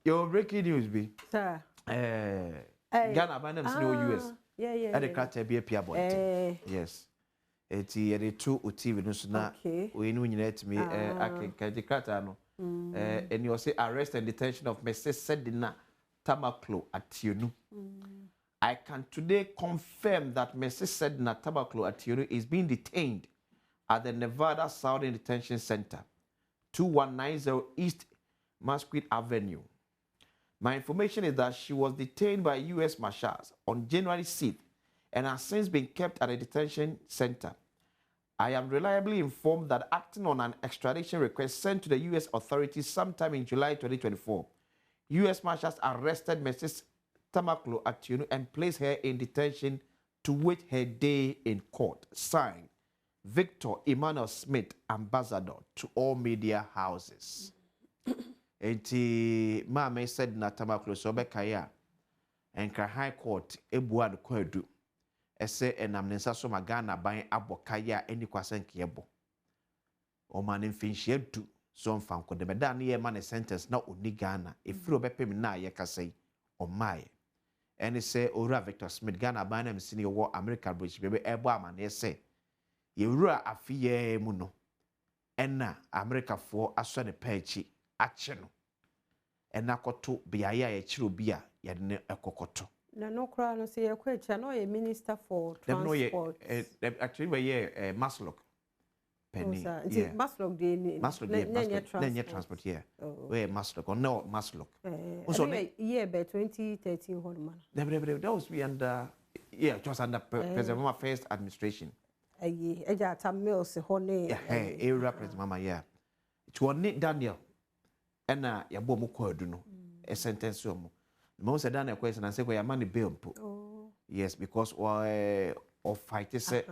Yɛwɔ breaking news bi. Sir. Ghana aban nam sɛ ne US ɛde krataa bi apia abɔnten. Yes. Eti yɛde to o TV no so na oyi no nyinaa atumi akenkan de krataa no. Ɛni ɔsɛ arrest and detention of Mrs. Sedina Tamaklo Ationu. I can today confirm that Mrs. Sedina Tamaklo Ationu is being detained at the Nevada Southern Detention Center, 2190 East Mesquite Avenue. My information is that she was detained by U.S. Marshals on January 6th and has since been kept at a detention center. I am reliably informed that, acting on an extradition request sent to the U.S. authorities sometime in July 2024, U.S. Marshals arrested Mrs. Tamaklo Ationu and placed her in detention to wait her day in court. Signed, Victor Emmanuel Smith, Ambassador to all media houses. Enti maame Sedina Tamaklo, sɛ ɔbɛkae a, Nkra High Court ebua no kwadu ɛsɛ ɛnam ne nsa so ma Ghana ban abɔ kaeɛ a ɛni kwasɛ nkeɛ bɔ ɔma ne mfinhyia 10 so ɔmfa nkɔdɛm ɛda ne yɛ ma ne sentence na ɔni Ghana ɛfiri ɔbɛpem na a yɛkasa yi ɔmaeɛ. Ɛne sɛ Owura Victor Smith, Ghana ban nam si ne wɔ America aburokyi baabi, ɛbɔ amanneɛ sɛ yɛwura afe yɛɛ mu no ɛna Amerikafoɔ asɔ ne pɛ akyi akye no ɛna akɔto beaeɛ a yɛkyerɛ obi a yɛde ne ɛkɔkɔto. Na no koraa no, sɛ yɛkɔ akyi a, na ɔyɛ Minister for Dɛm no yɛ Transport. Actually wɔyɛ MASLOC Oh, panyin. saa. Nti MASLOC deɛ ni MASLOC deɛ na ɛnyɛ MASLOC na ɛnyɛ transport, yeah. Oh. Wɔyɛ MASLOC, ɔno MASLOC. Nso ɛno yɛ year bɛ 2013 hɔ nom ana? Dɛbi, dɛbi, dɛbi, that was be under, yeah, it was under President Mahama first administration. Ɛyi ɛgya Ata Mills hɔ ne Yeah, area President Mahama, yeah. Nti ɔne Daniel ɛna yɛbɔ ɔmo kɔ adu no ɛsentence ɔmo na mo sɛ Daniel kɔ ɛsɛ na sɛ kɔ yɛama ne bail mpo. Oh. Yes, because ɔ ɔfight sɛ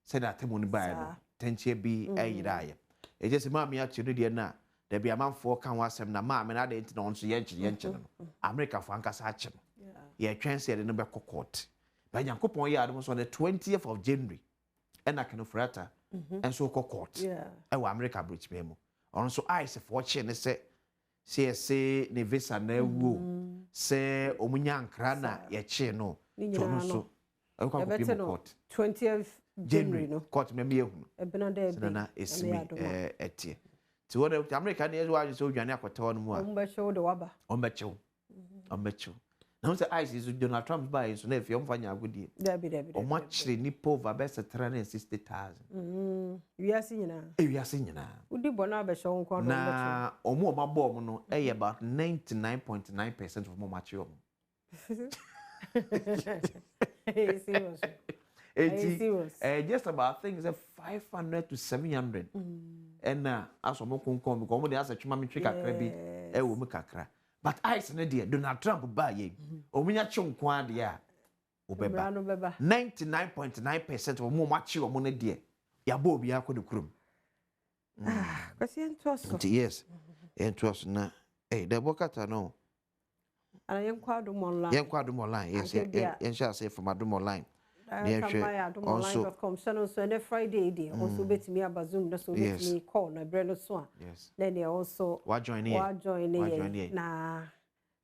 sɛdeɛ atemu no baeɛ no tɛnkyɛ bi ɛyera ayɛ ɛgye sɛ maame akyi no deɛ no a dabi amanfoɔ ka ho asɛm na maame no adɛn nti na ɔno nso yɛnkyere no. Amerikafoɔ ankasa akye no. Yɛtwɛn sɛ yɛde no bɛkɔ court, but Nyankopɔn yɛ adom so, on the 20th of January ɛna Ken Ofori-Atta ɛnso kɔ court ɛwɔ America aburokyimɛ mu. Ɔno nso ICE foɔ kye ne sɛ yɛse ne visa na awuo sɛ ɔmo nya nkra na yɛkyee no. Ne nti ɔno nyinaa nso no ɔkɔ akɔpie yɛbɛte mu no court 20th January no. Court mɛmi ehunu ɛbena dɛ sɛ bi nana esimi ɛmɛ adom a. Ɛteɛ nti wɔn America ne yɛ wɔ adwene sɛ odwane akɔtɛ hɔ no mu a Ɔmo bɛhyɛ wo de waba. Ɔmbɛkyew na wɔn sɛ ICE so Donald Trump baa yi so na efi ɔmfa nya agodie. Dabi, dabi, dabi. Ɔmo akyere nipa over bɛsɛ 360,000. Wiase nyinaa. Ewiase nyinaa. Wodi bɔ na abɛhyɛ wo nko ara na ɔmo bɛkyere. Na ɔmo a ɔmo abɔ ɔmo no ɛyɛ about 99.9% of ɔmo a ɔmo akyere ɔmo. Ɛyɛ serious. Eti serious. Just about, I think sɛ 500 to 700 ɛna asɔ ɔmo konkɔn because ɔmo de asɛ twema mi twe kakra bi ɛwɔ mu kakra, but ICE ne deɛ, Donald Trump baa yɛ, ɔmo nya kye nko adeɛ a Mmara ɔbɛba no bɛba. 99.9% of ɔmo a ɔmo akye ɔmo no deɛ, yabɔ obi akɔ ne kurom. Ah, Kwasi, yɛntoa so. Nti yes, yɛntoa so na ɛy dɛbɔ kata no. Ana yɛnkɔ Adom Online? Yɛnkɔ Adom Online, yes. Anka bi a- Yɛnhyɛ ase from Adom Online na yɛnhwɛ also. adomonline.com hyɛ no nso. Ɛnɛ Friday deɛ, ɔnso wobɛtumi aba Zoom no so, wobɛtumi call no ɛberɛ no so a na neɛ ɔnso Wajoin yɛn. Wajoin Wajoin yɛn yɛn. Na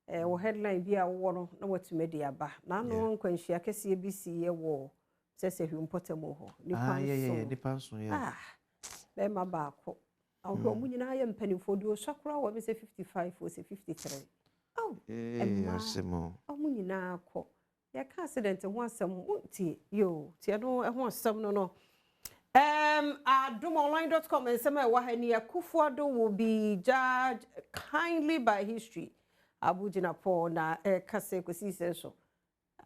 wɔ headline bi a wowɔ no na watumi de aba na ano nkwanhyia kɛseɛ bi si yɛ wɔ sɛ hwi mpɔtam hɔ nipa 7. Nipa 7, yeah. Ah, bɛrima baako ahwɛ, ɔmo nyinaa yɛ mpanimfoɔ deɛ ɔsua koraa wɔ bi sɛ 55 o sɛ 53. Oh, mmaa. Asɛm o. Ɔmo nyinaa kɔ. Yɛka accident ho asɛm wontie yo tie no ɛho asɛm no adomonline.com nsɛm a ɛwɔ ha ni: Akufo-Addo will be judged kindly by history. Abu Jinapor na ɛka sɛ kɔsi sɛ so.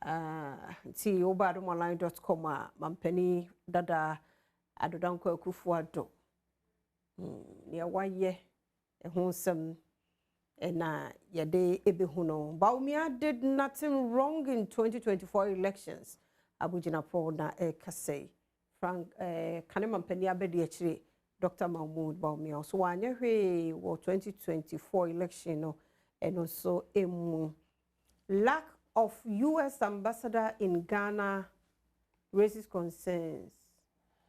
Ah, nti woba adomonline.com a, mampani dada Addo Dankwa Akufo-Addo nea wayɛ ɛho nsɛm ɛna yɛde ɛbɛhu no. Bawumia did nothing wrong in 2024 elections. Abu Jinapor na ɛka sɛ Frank kane mampani abɛdi akyire Dr. Mahmood Bawumia so wanyɛ hwee wɔ 2024 election no. Ɛno nso emu lack of US ambassador in Ghana raises concerns.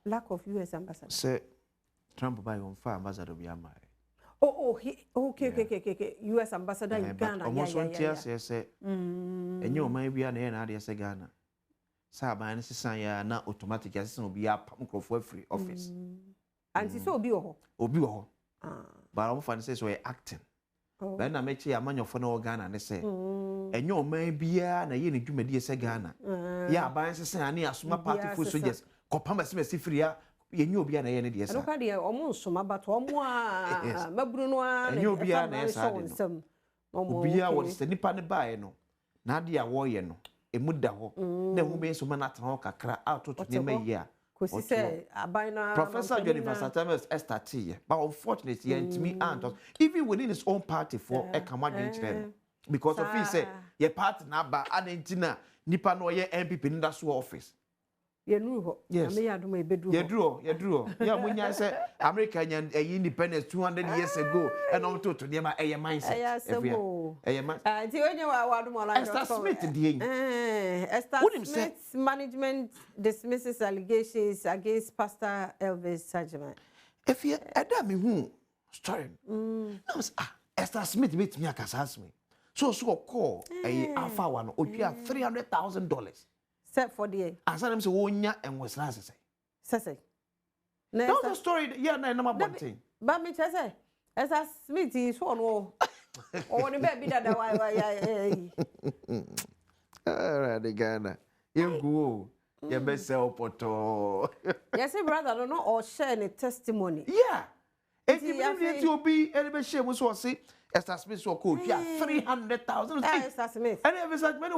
Lack of US ambassador. Sɛ Trump ba yɛ, ɔmfa ambassador bi ama yɛ. Oh, oh, he, okay, okay, okay, okay, US ambassador in Ghana. Ɔmo nso nte aseɛ sɛ ɛnyɛ ɔman biara na ɛyɛ n'adeɛ sɛ Ghana. Sɛ aban no sesan yɛ a na automatic asesa obi apam nkurɔfoɔ afiri office. Anti sɛ obi wɔ hɔ. Obi wɔ hɔ. But ɔmo fa no sɛ sɛ ɔyɛ acting. Bɛn na mɛkye amanyɔfoɔ no wɔ Ghana ne sɛ ɛnyɛ ɔman biara na ɛyɛ ne dwumadie sɛ Ghana. Yɛ aban sesan a ne asoma party foot soldiers kɔpam asimasi firi a yɛnyɛ obiara na ɛyɛ ne deɛ saa. Ɛno deɛ ɔmo nsoma but ɔmo a mabunu no a na ɛnyɛ obiara na ɛyɛ saa de no. Obiara wɔ sɛ nipa ne baeɛ no n'adeɛ a wɔreyɛ no emu da hɔ na ɛho bɛyɛ sɛ ɔma no atena hɔ kakra a ɔtoto nneɛma yie a kɔsi sɛ aban no Professor Jennifer Satames started but unfortunately yɛntumi antɔ even within his own party for ɛka mo adwene kyerɛ no because of sɛ yɛ party n'aba adi nti na nipa no ɔyɛ NPP no da so wɔ office. Yɛnuru hɔ. Yes. Nyame yɛ adom a yɛbɛduru hɔ. Yɛduru hɔ, yɛduru hɔ. Yɛ a mo nya sɛ America nya ɛyi independence 200 years ago ɛna ɔmo toto nneɛma, ɛyɛ mindset. Ɛyɛ asɛm o. Ɛyɛ mindset. Nti onye wa wadom online. Esther Smith deɛ yi. Esther Smith management dismisses allegations against Pastor Elvis Sajiman. Efie ɛda mi hu story. Na mo sɛ ah, Esther Smith betumi akasa asɛm. So ɔkɔɔ ɛyɛ Alpha wa no otua $300,000. Sɛ for the. Ansa na sɛ wonya nwosra asese. Sɛsɛ. That was the story. Yeah, na ɛnam abɔnten. Ba mi kyerɛ sɛ Esther Smith yi so ɔno ɔwɔ ne baabi dada wa wa ya ɛyi. Alright, Ghana. Yɛngu o. Yɛbɛsɛ wo pɔtɔɔ. Yɛsɛ brother no ɔshare ne testimony. Yeah. Eti mi ni ti obi ɛde bɛ hyɛ mu so ɔse Esther Smith so ɔkɔ otua 300,000. Esther Smith. Ɛne Esther Smith.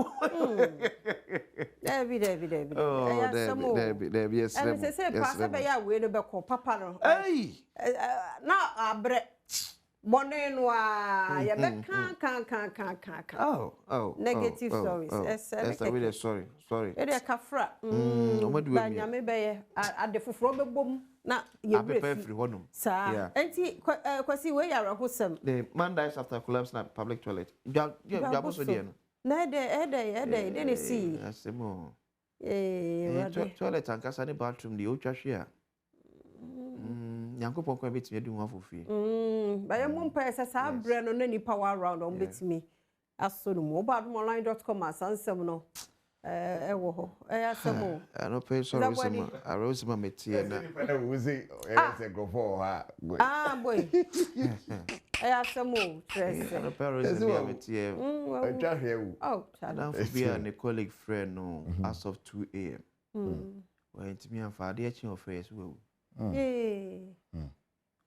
Dabi dabi dabi. Oh, dabi dabi dabi yes. Ɛne sɛ sɛ pastor bɛyɛ awie no bɛkɔ papa no. Hey. Na abrɛ bɔne no a yɛbɛka kan kan kan kan kan. Oh oh. Negative stories. Esther we sorry sorry. Ɛde kafra. Ɔmo de Ba nyame bɛyɛ ade foforo bɛbom na yɛbrɛ firi hɔnom. Saa. Enti Kwasi we yɛ awerɛhosɛm. The man dies after collapse na public toilet. Dwa dwa so deɛ no. Na ɛdɛ de ne si. Asɛm o. Toilet ankasa ne bathroom deɛ otwa hwe a. Nyankopɔn kwan betumi adi ho afofie. Ba yɛ mo mpa sɛ saa brɛ no na nipa wa round on betumi aso no mu. Obadomonline.com asansɛm no ɛwɔ hɔ. Ɛyɛ asɛm o. Ɛno pɛ sɔrɔ sɛm a arose ma metie na. Ah boy. Ɛyɛ asɛm o, kyerɛ sɛ. Ɛno pɛ arose ma metie. Ɛtwa hwɛ wu. Oh, Charlie. Adamfo bi a ne colleague friend no as of 2 a.m. Wɔntumi amfa adeɛ kye ɔfrɛ yɛ so wawu.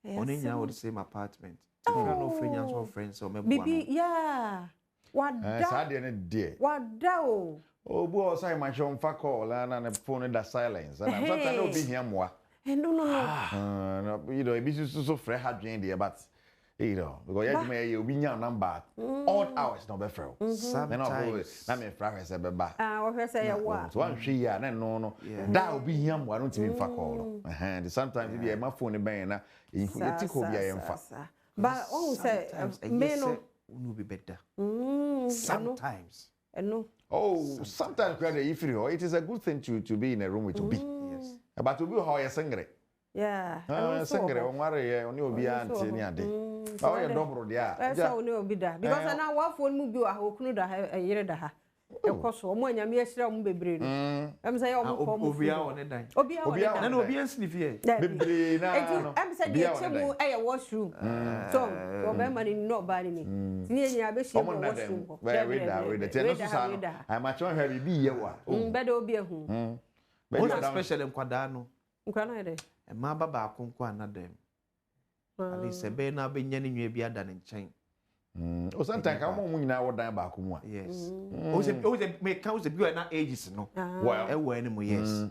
Ɔne nyinaa wɔ the same apartment. Friend no friend nyanso friend sɛ ɔmɛboa no. Bibi yeah. Wada. Saa deɛ ne deɛ. Wada o. Obu ɔsan ma hyɛ ɔmfa call na ne phone da silence. Na sometimes na obi hia mmoa. No no no. You know, ebi so frɛ ha dwen deɛ but you know, because yɛ adwuma yɛ obi nya number odd hours na ɔbɛfrɛ wo. Sometimes na me frɛ hwɛ sɛ bɛba. Ah, ɔhwɛ sɛ yɛ wo a. So wanhwɛ yi a na no no. Da obi hia mmoa no ntimi mfa call no. Sometimes bi ma phone bɛn na yɛti kɔ bi a yɛmfa. But ohun sɛ me no unu bi bɛda. Sometimes. No. Oh, sometimes it is a good thing to be in a room with Obi. Yes. But Obi how you singre. Yeah. Singre onware oni Obi anti ni ade. Ba we dobro dia. Eh so oni Obi da. Because na wa phone mu bi wa okunu da ha yere da ha. Ekoso omo anyame ahira omo bebre no. Em say omo ko omo. Obi a one dan. Obi a one dan. Na obi ansi fie. Bebre na no. Em say de chemu e washroom. So, oba ma ni no ba ni ni. Ti ni enya be hie washroom ho. We da we da. Ti no so sa no. Ai ma chon hwa bibi ye wa. Be de obi ehu. Be especially nkwada no. Nkwada na de. E ma ba ba konko anadem. At least e be na be nya ni nwa bi ada ne nchen. O sometimes ka mo nyina wo dan ba ko mu a. Yes. O se me ka o se bi na ages no. Well, e wo ani yes.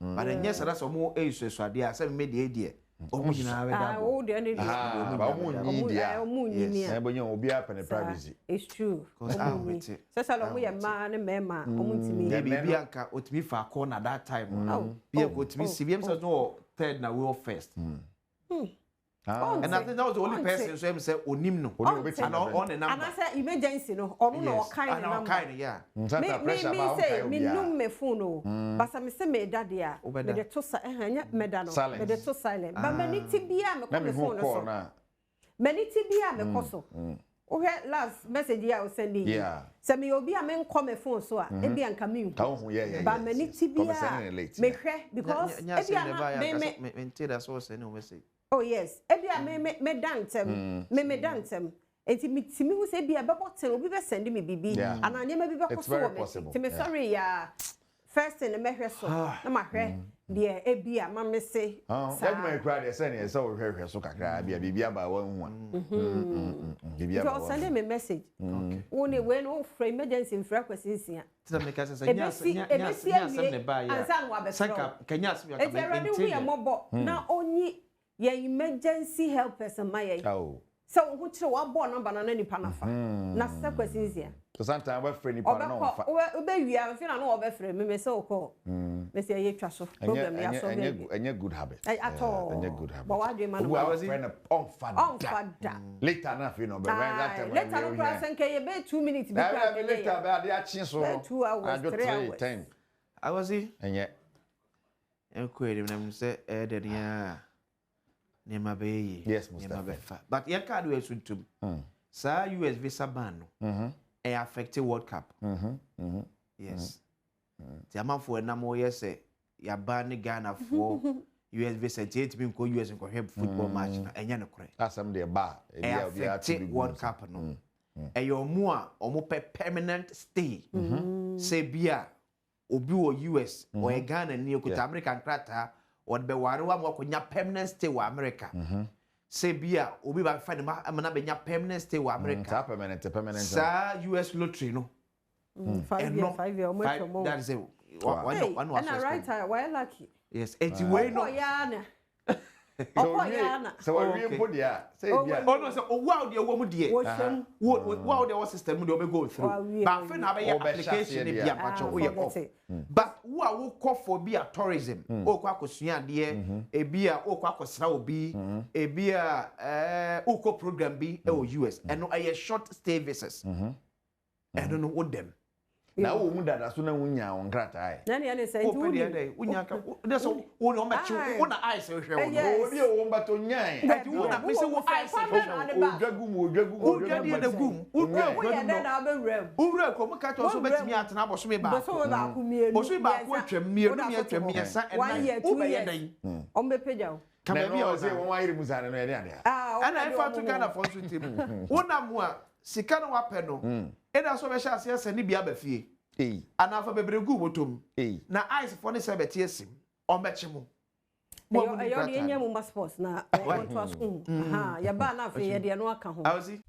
But yes that's mo age so ade a se me de de. O mo nyina we da. Ah, o de ne de. Ah, ba mo nyi de a. O mo nyi ni a. E bo nya obi a pene privacy. It's true. Cause I'm with it. Se se lo mo ye ma ne me ma o mo ntimi. Bi bi anka otimi fa corner that time. Bi e ko otimi si bi em no third na we first. And I think that was the only person so him say onim no. And on the number. And I say emergency no. Ono no kind number. Kind yeah. Me say me num me phone o. But me say me da there. Me de to sa eh me da no. Me de to silent. But me ni ti bia me call me phone so. M'ani te bi a mekɔ so. Wohwɛ last message yi a wo send yi. Sɛ meyɛ obi a menkɔ me phone so a, ebi a nka menhu. But m'ani te bi a mehwɛ because ebi a na me me. Mente da sɛ wɔ send wo message. Oh yes, ebi a me me meda ntɛm, me meda ntɛm. Enti metumi hu sɛ ebia ɛbɛbɔ ten, obi bɛ send me biribi anaa nneɛma bi bɛkɔ so wɔ m'akyi. Nti mesɔre yɛ a, first thing no mɛhwɛ so na mahwɛ deɛ ebia ma mese saa. Yɛadwuma yi koraa deɛ sɛdeɛ ɛsɛ wohwɛhwɛ so kakra bia biribi aba a wanhu a. Biribi aba Nti ɔsɛnde me message. Wo ne wei no wofrɛ emergency mfrɛ Kwasi Nsia. Ɛbɛsi ɛbɛsi awie ansa na wabɛfrɛ wo. Nti Awurade hu yɛn mmɔbɔ na ɔnyi Yɛn emergency helpers mma yɛn. Sɛ wo ho kyere wo abɔ number no na nipa no afa. Na sɛ Kwasi Nsia. So sometimes wobɛfrɛ nipa no na ɔmfa. Ɔbɛkɔ wobɛwie a mfe na na ɔbɛfrɛ me me sɛ wokɔ. Me sɛ ɛyɛ twa so problem no yɛasɔ baabi. Ɛnyɛ good habit. At all. Ɛnyɛ good habit. Bɔ w'adwene ma no. Obi a wofrɛ no ɔmfa da. Ɔmfa da. Later na afei na ɔbɛfrɛ. That time Later no koraa sɛ nka ɛyɛ bɛyɛ 2 minutes bi koraa nka ɛnyɛ Later bɛyɛ ade akye so. Bɛyɛ 2 hours, 3 hours. 10. Awɔsi. Ɛnyɛ. Ɛnkɔ anim na menim sɛ ɛyɛ dɛn ara a nneɛma bɛyɛ yie. Yes, Nneɛma Mustapha. bɛfa. But yɛn kaa de wɔ ntom. Saa US visa ban no, ɛyɛ affect World Cup. Yes. Nti amanfoɔ ɛnam wɔyɛ sɛ yaba ne Ghanafoɔ US visa nti yɛntumi nkɔ US nkɔhwɛ football match no, ɛnyɛ nokorɛ. Asɛm deɛ ba a, ebi Ɛyɛ a obiara affect te bi gu World mu. Cup no. Ɛyɛ ɔmo a ɔmo pɛ permanent stay. Sɛ bi a obi wɔ US, ɔyɛ Ghana ni, okuta America nkrataa, ɔde bɛware wa ma wakɔnya permanent stay wɔ America. Sɛ bi a obi ba fa ne ma ama na bɛnya permanent stay wɔ America. Saa permanent permanent. Saa US lottery no. 5 year, 5 year ɔmo atwa mo. That is it. One Hey, one ɛna right eye wayɛ lucky. Yes. Eti wei no. Ɔkɔ yaa na. Ɔkɔ yaa na. Sɛ wɔwie mpo deɛ a, sɛ ebi a. Oh no, sɛ owu a deɛ wɔ mu deɛ. Wɔhyɛm. Wo wo a deɛ wɔ system mu deɛ ɔbɛ go through. Wawie. But afei na abɛyɛ Wɔbɛhyɛ application aseɛ ne deɛ. bi ampakyɛ woyɛ off. Forget it. But wo a wokɔ for bi a tourism, wokɔ akɔsua adeɛ, ebi a wokɔ akɔsra obi, ebi a wokɔ program bi ɛwɔ US, ɛno ɛyɛ short stay visas. Ɛno no wo dɛm. Na wo mu dada so na wonya wo nkrataa ɛ. Na ne sɛ nti Wopɛ deɛ wodi. dɛ wonya ka wo sɛ wo ne ɔmɛkye wo na ICE hwehwɛ wo no. Obi a wɔn bɛtɔ nyan. Ɛnti wo na mese wo ICE hwehwɛ wo. Odwa gu mu, odwa gu mu, Wodwa deɛ na gu mu. Wodwa Woyɛ kuro dɛn no. na wobɛwura mu? Wowura kurom ka kyerɛ wo sɛ wobɛtumi atena abɔsome baako. Bosome baako, mmienu, Bosome baako mmiɛnsa. atwam, mmienu, Woda so mmiɛnsa, te hɔ. 3, One 4. year, 2 Wobɛyɛ years. dɛn? Ɔmo bɛpagya wo. Ka Na baabi a ɛno ɔsɛ wɔda. wɔn ayere mu saa no ɛne adeɛ. Ah, Ɛna ɔmo ɛfa de to ɔmo ho. Ghanafoɔ nso tirim. Wonam a sika no wapɛ no, ɛna so bɛhyɛ aseɛ sɛ ne bi aba fie. Ei. Anaa fa bebree gu bɔtɔ mu. Ei. Na ICE foɔ ne sɛ bɛte asim. Ɔmbɛkye mo. Mo a Ɛyɛ mo ni ɛyɛ ɔde krataa yɛnyɛ no. mu ma sports na ɔntoa so. Aha, yɛbaa na afei yɛde ɛno aka ho. Awusi.